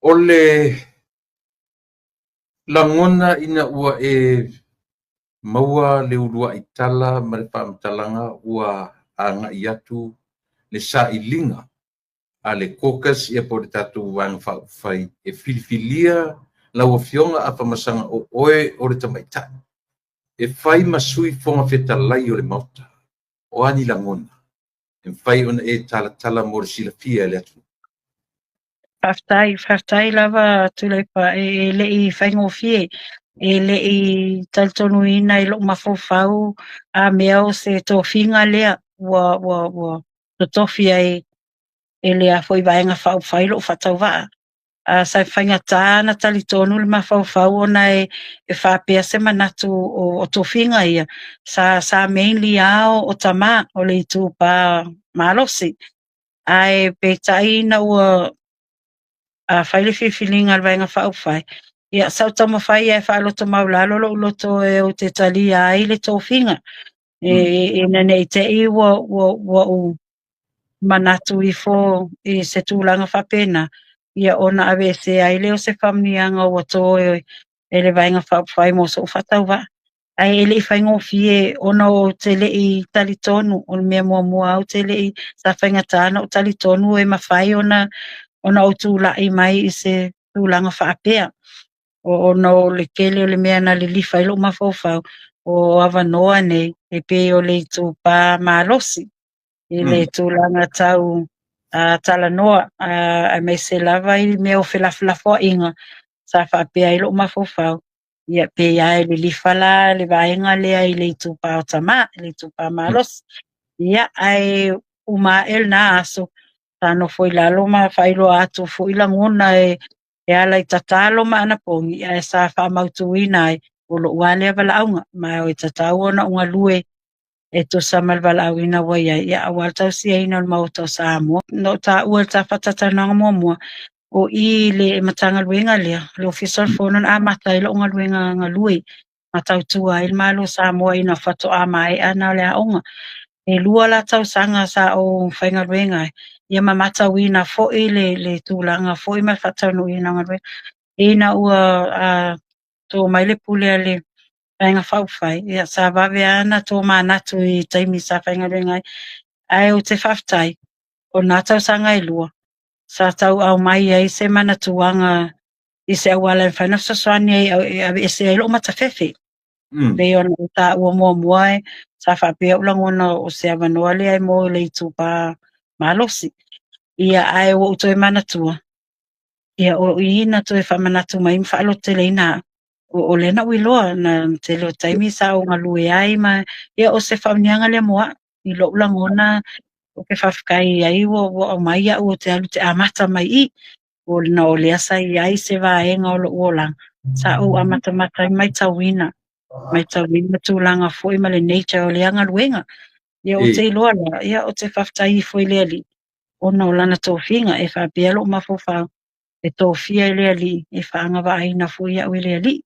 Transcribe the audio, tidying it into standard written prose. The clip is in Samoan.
O le lagona ina ua e maua le uluai tala ma le faamatalaga ua agai atu le sailiga a le caucus ia po o le tatou Vaega Faaupufai e filifilia lau Afioga Afamasaga o oe o le tamaitai e fai ma Sui Fofoga Fetalai o le Maota. O a ni lagona e mafai ona e talatala mo le silafia e le atunuu? Faafetai, faafetai lava Tuilaepa, e le i faigofie, e le i talitonuina i lou mafaufau a mea o se tofiga lea ua totofi ai e le a foi Vaega Faaupufai lou faatauvaa. Sa faigata ona talitonu le mafaufau ona e faapea se manatu o tofiga ia, sa mainly lava o tama o le itupa malosi. Ae peitai ina ua fai le filifiliga a le Vaega Faaupufai, ia sa ou taumafai e faaloto maulalo lou loto e ou te talia ai le tofiga. Ina ne i te i ua ou manatu ifo i se tulaga faapena, ia ona aveesea ai lea o se faamanuiaga ua to e le Vaega Faaupufai mo so'u faatauvaa. Ae e le i faigofie ona ou te le i talitonu, o le mea muamua ou te le i, sa faigata ona ou talitonu e mafai ona ou tulai mai i se tulaga faapea. Ona o le tele o le mea na lilifa ai lou mafaufau, o avanoa nei e pei o le itupa malosi i le tulaga tau talanoa, aemaise lava i mea o felafolafoaiga sa faapea ai lou mafaufau. Ia pei lava e lilifa la le vaega lea i le itupa o tama, le itupa malosi. Ia, ae uma ae lena aso, sa nofo i lalo ma faailoa atu foi lagona e ala i tatalo ma anapogi, ae sa faamautuina ai o lou lava lea valaauga, ma e tatau ona ou galue e tusa ma le valaauina ua i ai, ia aua le tausiaina o le Maota o Samoa. Na ou taua i le ta faatatalanoaga muamua, o i le Matagaluega lea, le Ofisa o le Fono na amata ai lou galuega galue, ma tautua ai le Malo o Samoa ina faatoa maea na o le aoga. E 2 la tausaga sa ou faigaluega ai, ia ma matauina foi le tulaga foi ma le faataunuuina o galuega. Ina ua to mai le pule a le Vaega Faaupufai, ia sa vave lava ona tomanatu i taimi sa faigaluega ai. Ae ou te faafetai, o na tausaga e 2, sa tauau mai ai se manatuaga i se auala e mafai ona fesoasoani ai e aveese ai lou matafefe. Pei ona ou taua muamua, sa faapea ou lagona o se avanoa lea e mo le itupa malosi. Ia, ae ua ou toe manatua, ia o i na toe faamanatu mai ma faalototeleina au. O lea na ou iloa na tele o taimi sa ou galue ai ma ia o se faamanuiaga lea mo au. I lou lagona o te faafetai ai ua aumai au o te alu te amata mai i. O na o lea sa i ai se vaega o lou olaga. Sa ou amatamata ai matauina tulaga foi ma le nature o lea galuega. Ia o te iloa la, ia o te faafetai ifo i le Alii, ona o lana tofiga e faapea lou mafaufau, e tofia e le Alii, e faagavaaina foi au e le Alii.